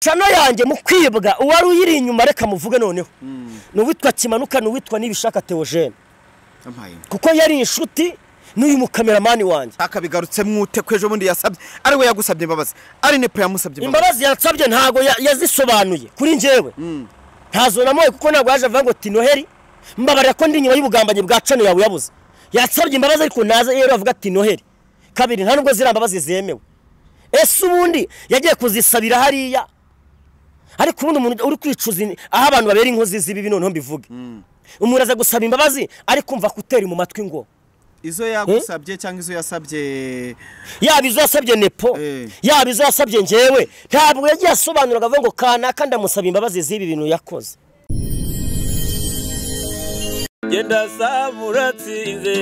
Channel yanjye mu kwibwa uwari uyiri inyuma reka muvuge noneho. N'uwitwa Kimanuka n'uwitwa Nibishaka Theogene. Kuko yari inshuti n'uyu mukameramani wanjye. Akabigarutse mwute kwejo bundi yasabye ari we yagusabye imbabazi ari nepo yamusabye imbabazi. Imbabazi yansabye ntago yazisobanuye kuri njyewe. Ntazo namoye kuko ntabwo yaje avuga ngo Tinoheri mbabarira ko ndi inyuma y'ubugambanyi bwa channel yawe yabuze. Yansabye imbabazi ariko naza yero avuga ati Noheri. Kabiri nta nubwo zira imbabazi zemewe. Ese ubundi yagiye kuzisabira hariya. Ariko ubundi umuntu uri kwicuza aho abantu babera inkozi z'ibibi noneho mbivuge. Umuntu aza gusaba imbabazi ariko kumva kuteri mu matwi ngo izo yagusabye cyangwa izo yasabye yaba izo yasabye nepo yaba izo yasabye njyewe ntabwo yagiye asobanura avuga ngo kanaka ndamusaba imbabazi z'ibi bintu yakoze. Genda samuratsinze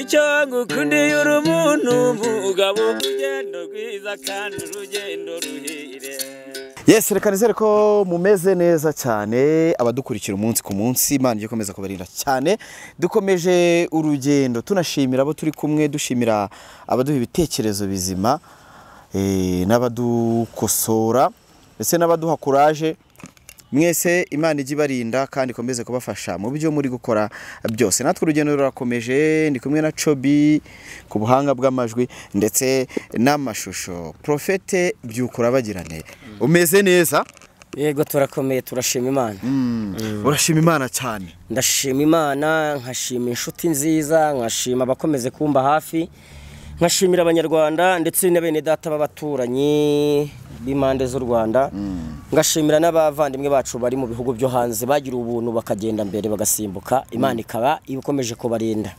icyo ngukundiye uri umuntu mugabo urugendo rwiza kandi urugendo ruhire. Yes, reka nizere ko mumeze neza cyane abadukurikira umunsi ku munsi. Imana ikomeza kubarinda cyane. Dukomeje urugendo tunashimira abo turi kumwe, dushimira abaduha ibitekerezo bizima n'abadukosora ndetse n'abaduha courage. Mwese Imana ijye ibarinda kandi ikomeze kubafasha mu byo muri gukora byose. Natwe urugendo rurakomeje, ndi kumwe na Chobi ku buhanga bw'amajwi ndetse n'amashusho. Profete Byukura bagirane, umeze neza? Yego turakomeye, turashima Imana. Urashima Imana cyane? Ndashima Imana, nkashima inshuti nziza, nkashima abakomeze kumba hafi, nkashimira abanyarwanda ndetse na bene data b'abaturanyi b'impande z'u Rwanda. Ngashimira n'abavandimwe bacu bari mu bihugu byo hanze bagira ubuntu bakagenda mbere bagasimbuka, Imana ikaba ikomeje kubarinda.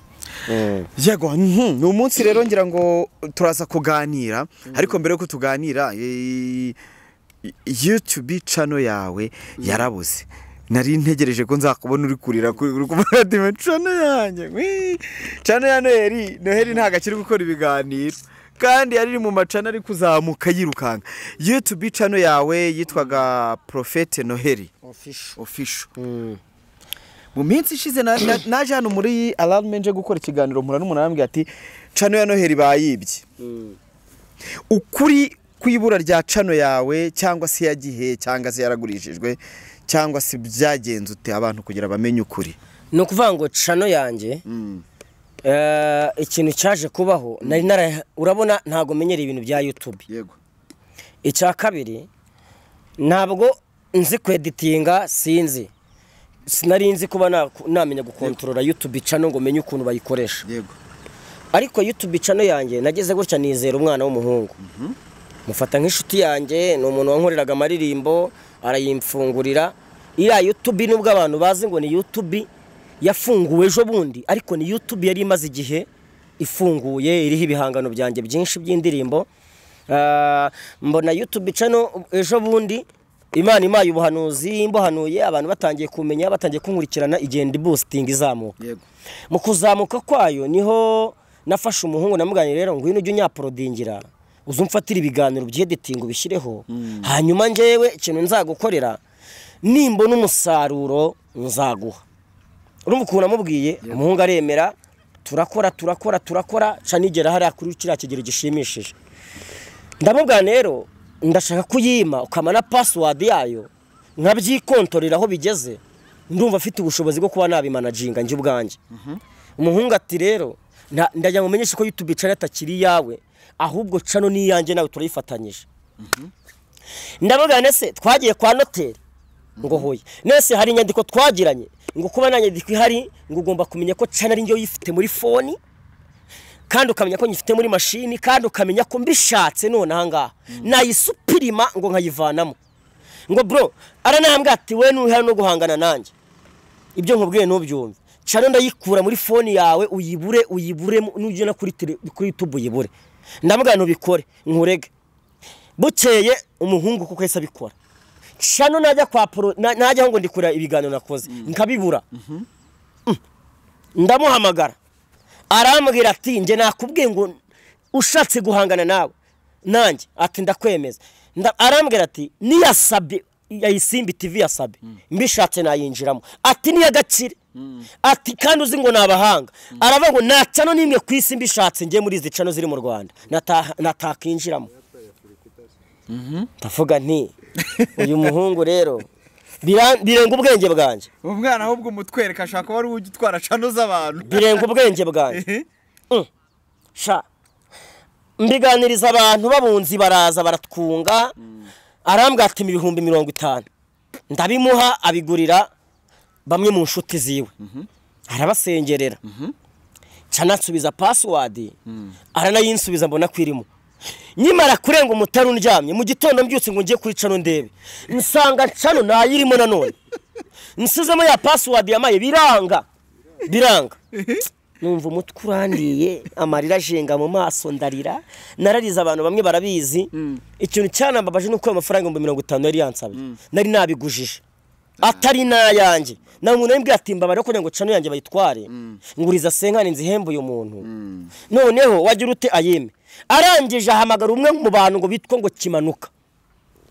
Yego, ni umunsi rero ngira ngo turaza kuganira, ariko mbere yuko tuganira YouTube channel yawe yarabuze. Nari ntegereje ko nzakubona uri kurira kuri kumara channel yanjye. Channel ya Noheri, Noheri ntago akiri gukora ibiganiro kandi yari mu macana ari kuzamuka yirukanka. YouTube channel yawe yitwaga Profete Noheri Official. Mu minsi ishize naje hano muri Alarm nje gukora ikiganiro mpura n'umuntu arambwira ati channel ya Noheri bayibye. Ukuri kwibura rya channel yawe cyangwa se yagihe cyangwa se yaragurishijwe cyangwa se byagenze ute abantu kugira bamenye ukuri? No kuvuga ngo channel yanjye ikintu cyaje kubaho nari urabona ntago menyera ibintu bya YouTube. Yego. Icya kabiri ntabwo nzi kweditinga, sinzi sinari nzi kuba namenya gukontorora YouTube channel ngo menye ukuntu bayikoresha. Yego. Ariko YouTube channel yanjye nageze gutya nizera umwana w'umuhungu. Mufata nk'inshuti yanjye, ni umuntu wankoreraga amaririmbo arayimfungurira. Iriya YouTube nubwo abantu bazi ngo ni YouTube yafunguwe ejo bundi, ariko ni YouTube yari imaze igihe ifunguye iriho ibihangano byanjye byinshi by'indirimbo. Mbona YouTube channel ejo bundi Imana imaye ubuhanuzi imbohanuye abantu batangiye kumenya, batangiye kunkurikirana, igenda boosting izamuka. Yego. Mu kuzamuka kwayo niho nafashe umuhungu namuganira rero ngwino ujye unyaprodingira uzumfatira ibiganiro by'editing ubishyireho, hanyuma njyewe ikintu nzagukorera nimbona umusaruro nzaguha. Urumva ukuntu namubwiye, umuhungu aremera, turakora turakora turakora ca nigera hariya kuri kiriya kigero gishimishije. Ndamubwira rero ndashaka kuyima ukama na password yayo nkabyikontorera aho bigeze, ndumva afite ubushobozi bwo kuba nabimanaginga njye ubwanjye. Umuhungu ati rero ndajya mumenyeshe ko YouTube channel atakiri yawe ahubwo channel ni yanjye nawe turayifatanyije. Ndamubwira nese twagiye kwa noteri ngo hoye nese hari inyandiko twagiranye ngo kuba nta nyandiko ihari ngo ugomba kumenya ko channel ari njye uyifite muri phone kandi ukamenya ko nyifite muri mashini kandi ukamenya ko mbishatse none aha ngaha nayisupirima ngo nkayivanamo. Ngo bro aranambwa ati we nuhera no guhangana nanjye ibyo nkubwiye ntubyumve, channel ndayikura muri phone yawe uyibure uyibure nujye kuri YouTube uyibure. Ndamubwira ntubikore nkurege. Bukeye umuhungu kuko yahise abikora. Channel najya kwa pro najya ngo ndikura ibiganiro nakoze nkabibura. Ndamuhamagara arambwira ati nge nakubwiye ngo ushatse guhangana nawe nanjye ati ndakwemeza. Arambwira ati niyasabye yayisimbi TV yasabye mbishatse nayinjiramo ati niyagakire ati kandi uzi ngo nabahanga. Aravuga ngo nta channel nimwe ku isi mbishatse ngiye muri izi channel ziri mu Rwanda natakinjiramo. Ndavuga nti uyu muhungu rero birenga ubwenge bwanjye. Umwana ahubwo umutwereka ashaka kuba ari ugitwara cano z'abantu. Birenga ubwenge bwanjye. Sha mbiganiriza abantu babunzi baraza baratwunga, arambwa ati 50,000 ndabimuha, abigurira bamwe mu nshuti ziwe, arabasengerera. Canatsubiza password, aranayinsubiza mbona kwirimo. Nyimara kurenga umutaru ndyamye mu gitondo mbyutse ngo ngiye kuri cano ndebe, nsanga cano nayirimo nanone, nsizemo ya password yamaye, biranga biranga. Numva umutwe urandiye, amarira ajenga mu maso, ndarira, narariza. Abantu bamwe barabizi. Ikintu cyanambabaje nuko amafaranga 50,000 yari yansabye nari nabigujije atari nayanjye. Na umuntu yambwiye ati mbabare kugira ngo cano yanjye bayitware, nguriza senkani nzihembe uyu muntu. Noneho wagira ute ayeme. Arangije ahamagara umwe mu bantu ngo bitwa ngo Kimanuka.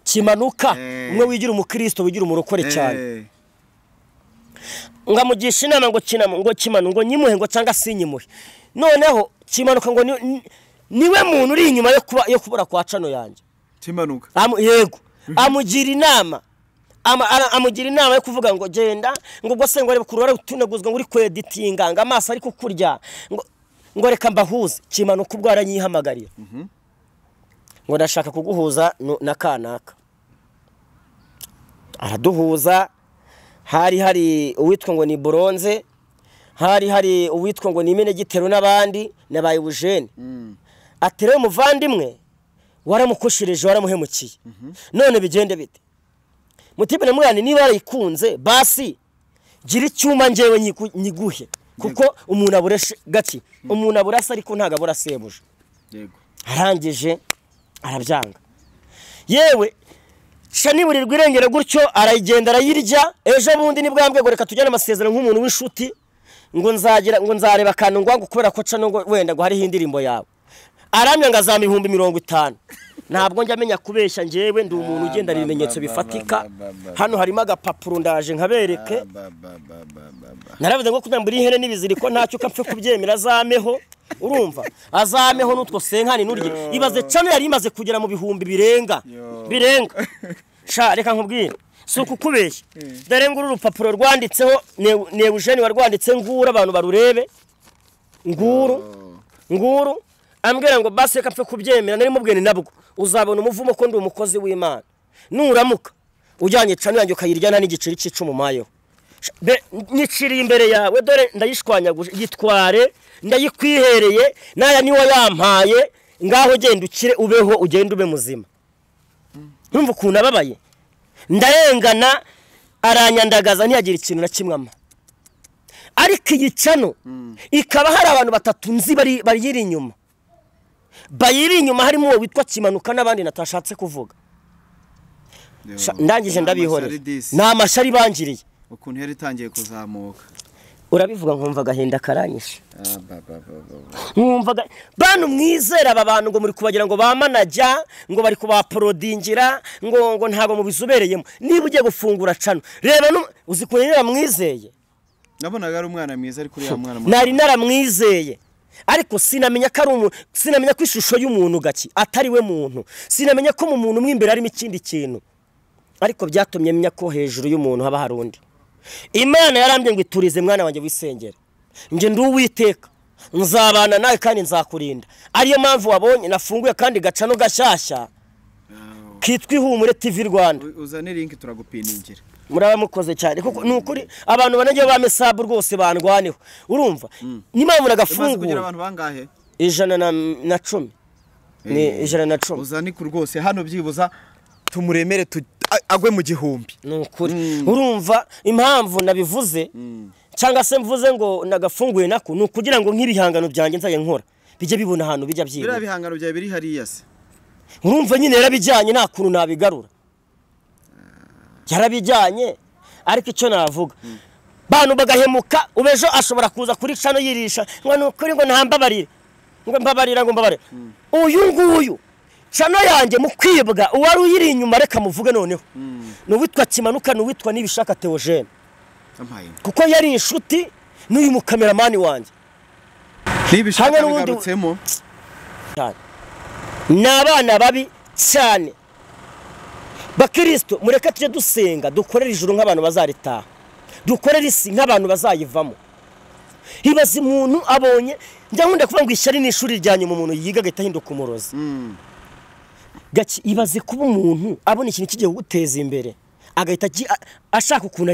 Kimanuka umwe wigira umukristo, wigira umurokore cyane, ngamugisha inama ngo kinamo ngo Kimanu ngo nyimuhe ngo cyangwa sinyimuhe. Noneho Kimanuka ngo niwe muntu uri inyuma yo kubura kwa cano yanjye. Kimanuka yego, amugira inama, amugira inama yo kuvuga ngo genda ngo ubwo se ngo arebe kurora utunaguzwa ngo uri kweditinga ngo amaso ari kukurya ngo reka mbahuze. Kimanuka ubwo aranyihamagarira ngo ndashaka kuguhuza na kanaka, araduhuza. Hari hari uwitwa ngo ni Bronze, hari hari uwitwa ngo ni Imenegitero n'abandi nabaye Eugene. Ati rero muvandimwe waramukoshereje, waramuhemukiye, none bigende bite? Mutibe na mwana niba yarayikunze basi gira icyuma ngewe nyiguhe, kuko umuntu abureshe gaki, umuntu aburasa ariko ntago abura sebuja. Yego. Arangije arabyanga. Yewe shaniburirwa irengero gutyo, arayigenda arayirya. Ejo bundi ni bwambwe ngo reka tujyane amasezerano nk'umuntu w'inshuti, ngo nzagira ngo nzareba akantu ngo kubera ko cano ngo wenda ngo hariho indirimbo yawe. Aramya ngo azama 50,000. Ntabwo njya menya kubeshya njyewe, ndi umuntu ugenda ibimenyetso bifatika. Hano harimo agapapuro ndaje nkabereke. Naravuze ngo kugira ngo ihene n'ibiziriko ntacyo kapfe kubyemera azameho, urumva azameho n'utwo senkani nurye. Ibaze cano yari imaze kugera mu bihumbi birenga birenga. Sha reka nkubwire, si ukukubeshya. Dore nguru urupapuro rwanditseho ne Eugene warwanditse, nguru abantu barurebe, nguru nguru. Ambwira ngo basi reka mpfe kubyemera, nari mubwene nabwo uzabona umuvumo ko ndi umukozi w'Imana. Nuramuka ujyanye cano yanjye ukayirya nta n'igiceri cy'icumi mayeho, nyiciriye imbere yawe, dore ndayishwanyaguje, yitware, ndayikwihereye, naya niwo yampaye, ngaho genda ukire ubeho, ugende ube muzima. Numva ukuntu ababaye, ndarengana, aranyandagaza ntiyagira ikintu na kimwe ampa. Ariko iyi cano ikaba hari abantu batatu nzi bayiri inyuma, bayiri inyuma harimo uwo witwa Kimanuka n'abandi natashatse kuvuga. Ndangije ndabihorera, ni amashari bangiriye ukuntu yari itangiye kuzamuka. Urabivuga nkumva agahinda karanyishe. Nkumva bantu mwizera aba bantu ngo muri kubagira ngo bamanajya, ngo bari kubaporodingira, ngo ntago mubizubereyemo. Niba ugiye gufungura cano reba uzi kuntu mwizeye. Nabonaga ari umwana mwiza, ariko uriya mwana nari naramwizeye, ariko sinamenya ko ari umuntu, sinamenya ko ishusho y'umuntu gaki atari we muntu, sinamenya ko mu muntu mwimbere harimo ikindi kintu. Ariko byatumye menya ko hejuru y'umuntu haba hari undi. Imana yarambye ngo iturize mwana wanjye wisengera, nge ndi Uwiteka nzabana nawe kandi nzakurinda. Ariyo mpamvu wabonye nafunguye kandi gacano gashyashya kitwa Ihumure TV Rwanda. Uzane link turagupiningira. Muraba mukoze cyane kuko nukuri abantu banajye ba mesabu rwose bandwaneho. Urumva nimpamvu nagafunguye abantu bangahe? 110. Ni 110. Uzane ku rwose hano byibuza tumuremere agwe mu gihumbi. Nukuri urumva impamvu nabivuze cyangwa se mvuze ngo nagafunguye nako nukugira ngo nk'ibihangano byanjye nzaye nkora bijye bibona ahantu bijya byiba. Bira bihangano byawe biri hariya se. Urumva nyine yarabijyanye nta kuntu nabigarura. Yarabijyanye ariko icyo navuga bantu bagahemuka ubejo ashobora kuza kuri cano yirisha ngo nukuri ngo ntambabarire ngo mbabarira ngo mbabarire. Uyu nguyu cano yanjye mu kwibwa uwari uyiri inyuma reka muvuge noneho nuwitwa Kimanuka nuwitwa Nibishaka Theogene, kuko yari inshuti n'uyu mukameramani wanjye. Nibishaka bigarutsemo ni abana babi cyane. Bakristo mureke tujye dusenga dukorere ijuru nk'abantu bazaritaha, dukorere isi nk'abantu bazayivamo. Ibaze umuntu abonye, njya nkunda kuvuga ngo ishyari ni ishuri rya nyuma umuntu yiga agahita ahinduka umurozi. Gaki ibaze kuba umuntu abona ikintu kigiye kuguteza imbere agahita ashaka ukuntu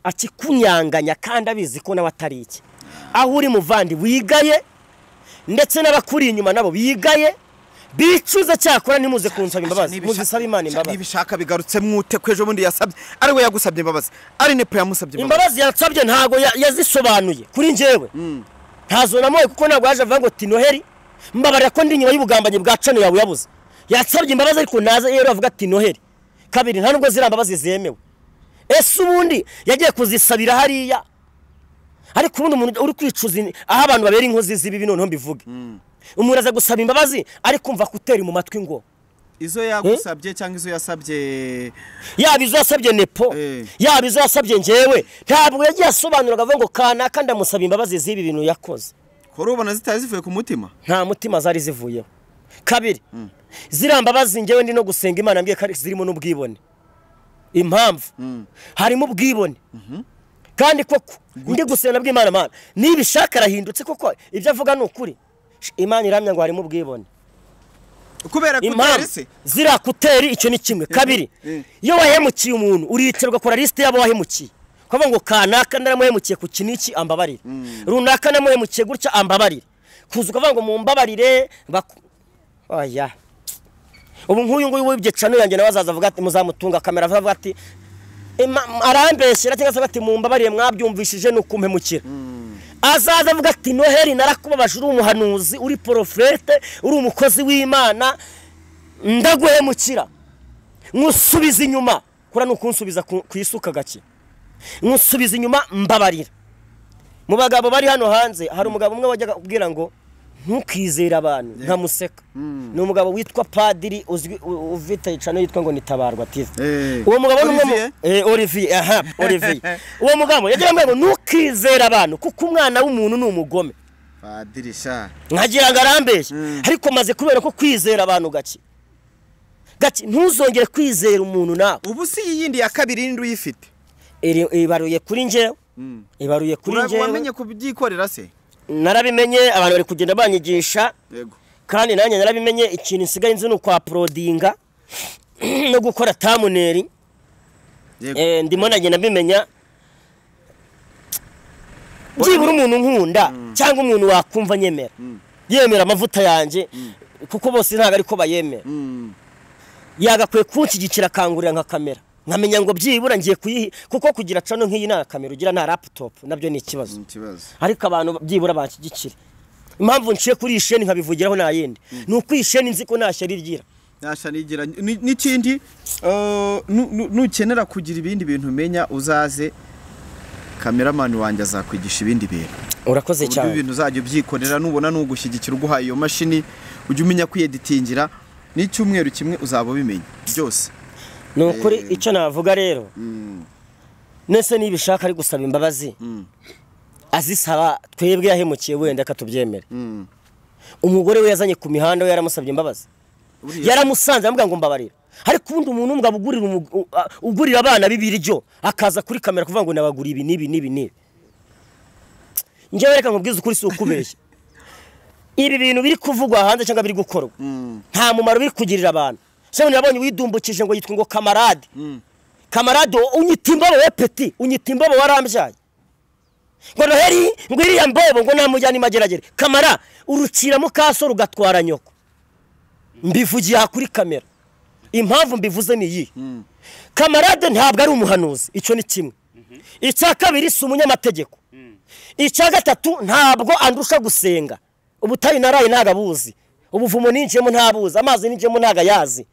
akikunyanganya kandi abizi ko nawe atari iki. Aho uri muvandi wigaye, ndetse n'abakuri inyuma nabo bigaye, bicuza cyakora ntimuze kunsaba imbabazi, muzisaba Imana imbabazi. Nibishaka bigarutse mwute ko ejo bundi yasabye, ari we yagusabye imbabazi, ari nepo yamusabye imbabazi. Yansabye ntago yazisobanuye kuri njyewe, ntazo namuhaye kuko ntabwo yaje avuga ngo ti Noheli mbabarira ko ndi inyuma y'ubugambanyi bwa cano yawe yabuze. Yansabye imbabazi ariko naza rero avuga ati Noheli. Kabiri, nta nubwo ziriya mbabazi zemewe. Ese ubundi yagiye kuzisabira hariya? Ariko ubundi umuntu uri kwicuza aho abantu babera inkozi z'ibibi, noneho mbivuge, umuntu aza gusaba imbabazi ari kumva kuteri mu matwi ngo izo yagusabye cyangwa izo yasabye, yaba izo yasabye nepo, yaba izo yasabye njyewe, ntabwo yagiye asobanura avuga ngo kanaka ndamusaba imbabazi z'ibi bintu yakoze. Kuri ubona zitari zivuye ku mutima, nta mutima zari zivuyeho. Kabiri, ziriya mbabazi njyewe ndi no gusenga Imana mbwiye ko zirimo n'ubwibone. Impamvu harimo ubwibone, kandi koko ndi gusenga bw'Imana, Mana nibishaka arahindutse koko ibyo avuga ni ukuri. Imana iramya ngo harimo ubwibone kubera kuteri se zira kuteri, icyo ni kimwe. Kabiri, iyo wahemukiye umuntu uricara ugakora liste y'abo wahemukiye, ukavuga ngo kanaka naramuhemukiye ku kiniki ambabarire, runaka namuhemukiye gutya ambabarire, kuza ukavuga ngo mumbabarire. Oya, ubu nk'uyu nguyu wibye cano yanjye nawe azaza avuga ati muzamutunga kamera avuga ati arambeshyera, cyangwa se ati mumbabarire mwabyumvishije ni ukumpemukira. Azaza avuga ati Noheli narakubabaje, uri umuhanuzi, uri porofete, uri umukozi w'Imana, ndaguhemukira, nkusubiza inyuma. Kura nukunsubiza ku isuka gake, nkusubiza inyuma mbabarira. Mu bagabo bari hano hanze hari umugabo umwe wajyaga kubwira ngo ntukizere abantu, nkamuseka. Ni umugabo witwa Padiri uzwi ufite cano yitwa ngo Nitabarwa TV. Uwo mugabo ni umwe Olivier, aha Olivier. Uwo mugabo yagira ngo ntukizere abantu kuko umwana w'umuntu ni umugome. Padiri sha nkagira ngo arambeshye, ariko maze kubera ko kwizera abantu gake gake, ntuzongere kwizera umuntu nawe. Ubu si yindi ya kabiri ndi uyifite, ibaruye kuri njyewe, ibaruye kuri njyewe. Wamenye kubyikorera se? Narabimenye, abantu bari kugenda banyigisha. Yego. Kandi nanjye narabimenye, ikintu nsigaye nzi ni ukwaprodinga no gukora thumbnail. Yego. Ndimo nagenda mbimenya. Byibura umuntu nkunda cyangwa umuntu wakumva nyemera, yemera amavuta yanjye, kuko bose ntago ariko bayemera, yagakwiye kunshyigikira akangurira nka kamera, nkamenya ngo byibura ngiye kuyihi, kuko kugira cano nk'iyi nta kamera ugira nta laptop nabyo ni ikibazo. Ariko abantu byibura banshyigikira. Impamvu nciye kuri iyi sheni nkabivugiraho nta yindi, ni uko iyi sheni nzi ko nta shyari igira. Nta shyari igira. N'ikindi, nukenera kugira ibindi bintu umenya uzaze, kameramani wanjye azakwigisha ibindi bintu. Urakoze cyane. Ibintu uzajya ubyikorera, nubona nugushyigikira uguhaye iyo mashini, ujye umenya kwiyeditingira, n'icyumweru kimwe uzaba ubimenya byose. Ni ukuri icyo navuga rero, nese nibishaka ari gusaba imbabazi, azisaba twebwe yahemukiye wenda akatubyemera. Umugore we yazanye ku mihanda we yaramusabye imbabazi, yaramusanze aramubwira ngo mbabarira. Ariko ubundi umuntu umugabo ugurira abana b'ibiryo akaza kuri kamera kuvuga ngo nabagura ibi n'ibi n'ibi n'ibi. Njyewe reka nkubwize ukuri, si ukubeshya. Ibi bintu biri kuvugwa hanze cyangwa biri gukorwa nta mumaro biri kugirira abantu. Se nabonye widumbukije ngo yitwa ngo kamarade. Kamarade unyita imbobo we peti, unyita imbobo warambyaye. Ngo Noheli ngo iriya mbobo ngo namujyana imageragere. Kamara urucira mukaso rugatwara nyoko. Mbivugiye aha kuri kamera. Impamvu mbivuze ni iyi. Kamarade ntabwo ari umuhanuzi, icyo ni kimwe. Icya kabiri si umunyamategeko. Icya gatatu ntabwo andusha gusenga. Ubutayu naraye ntago abuzi, ubuvumo ninjiyemo ntabuzi, amazi ninjiyemo ntago ayazi.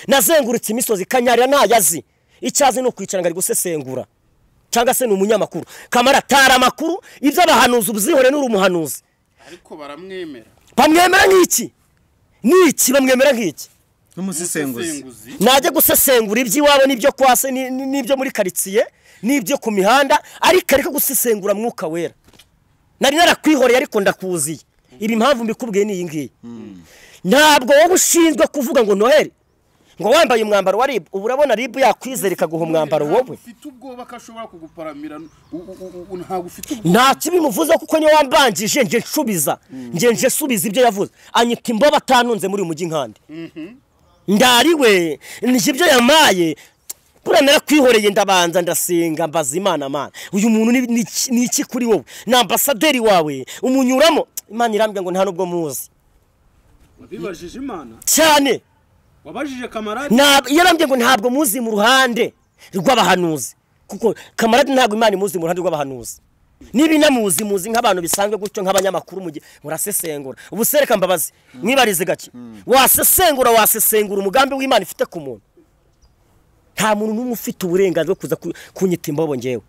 Nazengurutse imisozi kanyarira ntayazi. Icyazi ni ukwicara ngo ari gusesengura, cyangwa se ni umunyamakuru. Kamara tara amakuru, ibyo abahanuzi ubuzihore n'uri umuhanuzi. Ariko baramwemera. Bamwemera nk'iki? Niki bamwemera nk'iki? N'umusesenguzi. Najye gusesengura iby'iwabo n'ibyo kwase n'ibyo muri quartier n'ibyo ku mihanda, ariko ariko gusesengura mwuka wera. Nari narakwihoreye ariko ndakuziye. Ibi impamvu mbikubwiye ni iyi ngiyi. Ntabwo wowe ushinzwe kuvuga ngo Noheli Ngo wambaye umwambaro wa RIB, ubu urabona RIB yakwizera ikaguha umwambaro wowe. Ufite ubwoba ko ashobora kuguparamira, ntabwo ufite ubwoba. Nta kibimuvuze kuko niwe wambanjije, nje nshubiza, nje nsubiza ibyo yavuze. Anyita imboba atanunze muri uyu mujyi nkandi. Ndariwe nje ibyo yamaye. Buriya narakwihoreye, ndabanza ndasenga mbaza Imana, Mana uyu muntu ni iki kuri wowe? Ni ambasaderi wawe umunyuramo. Imana irambwira ngo nta nubwo muzi. Wabibajije Imana cyane? Wabajije Kamarade? Yarambwiye ngo ntabwo muzi mu ruhande rw'abahanuzi, kuko Kamarade ntabwo Imana imuzi mu ruhande rw'abahanuzi. Niba inamuzi, muzi nk'abantu bisanzwe gutyo, nk'abanyamakuru mu gihe murasesengura. Ubu se reka mbabazi mwibarize gake, wasesengura umugambi w'Imana ifite ku muntu? Nta muntu n'umwe ufite uburenganzira bwo kuza kunyita imbobo ngewe.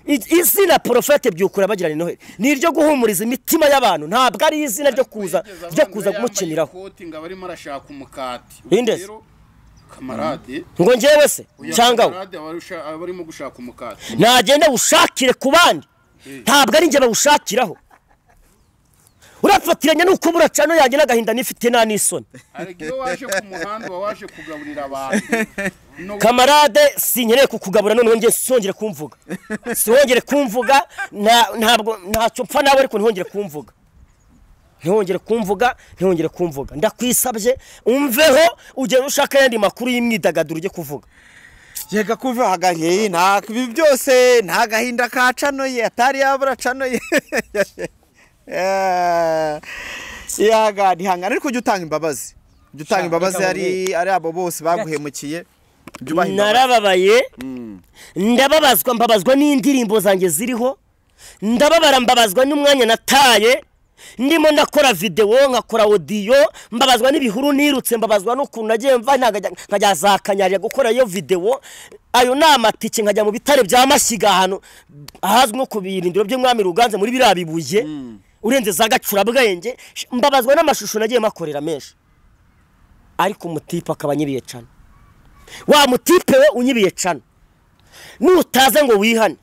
Izina Prophète Byukura bagirana Noheli ni iryo guhumuriza imitima y'abantu, ntabwo ari izina ryo kuza kumukiniraho. Ngo ngewe se cyangwa nagenda ushakire ku bandi, ntabwo ari nge bawushakiraho. Urafatiranya nuko buracano yanjye n'agahinda nifite nta n'isoni. Kamarade sinkereye kukugabura, noneho ngiye songere kumvuga. Siwongere kumvuga, ntabwo ntacyo mpfa nawe, ariko ntihongere kumvuga. Ntihongere kumvuga, ntihongere kumvuga. Ndakwisabye umveho ugende ushaka yandi makuru y'imyidagaduro ujye kuvuga. Yega kuva hagahe nta ibi byose nta gahinda ka cano ye atari yabura cano ye. Yaga dihangana, ariko ujye utanga imbabazi. Ujye utanga imbabazi ari abo bose baguhemukiye. Narababaye, ndababazwa, mbabazwa n'indirimbo zanjye ziriho, ndababara, mbabazwa n'umwanya nataye ndimo ndakora video, nkakora audio, mbabazwa n'ibihuru nirutse, mbabazwa n'ukuntu nagiye mva nkajya za Kanyarira gukora iyo video. Ayo ni amatike, nkajya mu bitare bya Mashyiga ahantu ahazwi nko ku birindiro by'umwami Ruganze muri biriya bibuye, urenze za Gacurabwenge. Mbabazwa n'amashusho nagiye makorera menshi, ariko umutipe akaba anyibiye cana. Wa mutipe we unyibiye cana, nutaza ngo wihane,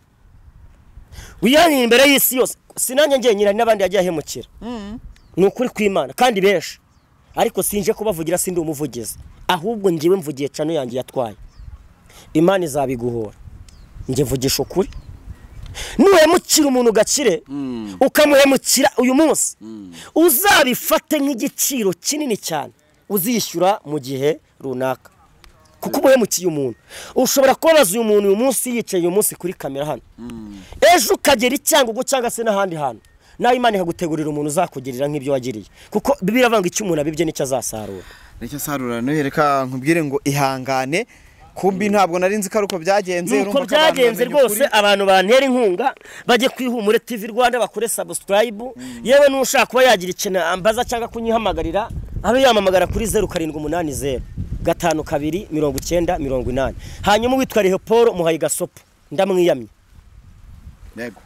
wihane imbere y'isi yose. Sinanjye ngiye nyira n'abandi yagiye ahemukira, ni ukuri kw'Imana kandi benshi, ariko sinje kubavugira, sindi umuvugizi, ahubwo ngiwe mvugiye cano yanjye yatwaye. Imana izabiguhora. Nge mvugisha ukuri. Nuhemukira umuntu gakire, ukamuhemukira uyu munsi, uzabifate nk'igiciro kinini cyane uzishyura mu gihe runaka. Kuko ubuhemukiye umuntu, ushobora kubabaza uyu muntu uyu munsi yicaye uyu munsi kuri kamera hano, ejo ukagera icyangugu cyangwa se n'ahandi hantu, nawe Imana ikagutegurira umuntu uzakugirira nk'ibyo wagiriye. Kuko Bibiliya iravuga ngo icyo umuntu abibye nicyo azasarura. Nicyo asarura. Nohereka nkubwire ngo ihangane, kumbi ntabwo nari nzi ko ari uko byagenze. Nuko byagenze rwose. Abantu bantera inkunga bajye ku Ihumure TV Rwanda bakore subscribe. Yewe n'ushaka kuba yagira ikintu ambaza cyangwa kunyihamagarira, abe yamamagara kuri 0780 52 90 80. Hanyuma witwa Leopold muhaye gasopo, ndamwiyamye. Yego.